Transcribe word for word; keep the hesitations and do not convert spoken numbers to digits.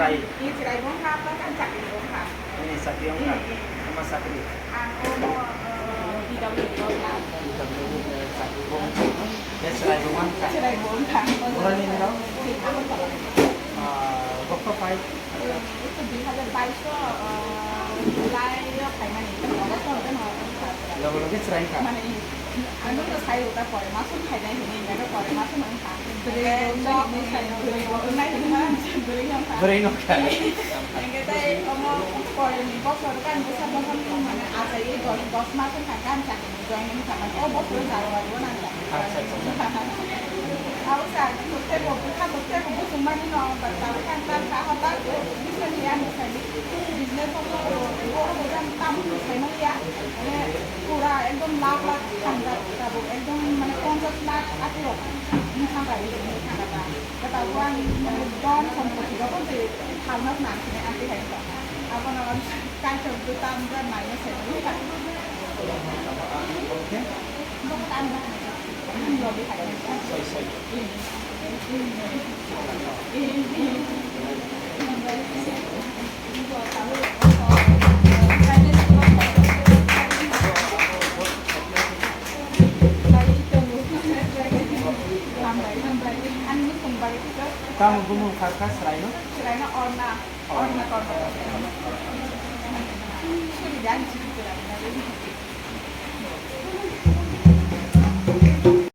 Chwrai. Ni chwrai bo wngkha, plus ang chakri bo wngkha. Nini chakri wngkha? Hmm, hmm. Ama chakri? Ang omo, uh, P W D o wngkha. P W D o chakri bo wngkha. Be chwrai bo wngkha? Chwrai bo wngkha. Boroni ni rok? Agartala. Ah, bokto pai? Hmm, ito dui hazar bais o, uh, July o phaimani, August o hwnkhe no wngkha. Logo logo chwrai wngkha? Mane, Ano to sai uta pore maso khainai hini, hingke to pore maso nang kha. Bwrwi bo wngkha. Bwrwi bo wngnai hini ma, bwrwi nang kha. Bwrwi nang kha. Hingke tai omo pore ni bosor kan bwsa bosor ni mane achai dos, dos mas wngkha kan chakri join wngkha mane o bosor January o nang kha. Acha, acha, acha. Abo sa, tei bo bwkha bo tei bo bosong mani no, ba ta khan ta kha, hota ko, business ni ano sai. Business o bo, bo, bo, tam, tam, sai mani ya. Mane, pura ekdom lakh lakh thangjak tabuk, ekdom mane ponchash lakh atirok wng thangkha ri hwnwi thangkha ta. Tabuk ang mane dhon sompoti rok je thalna nang sini ang tihai kha. Abono Kaitor bwta bwta naina se nwi kha. Bo ta ang baknai. Ang lobby hai kha. Tamo bumung kha kha swraino? Swraino Orna. Orna. Orna Kormo. Suri dan suri dan.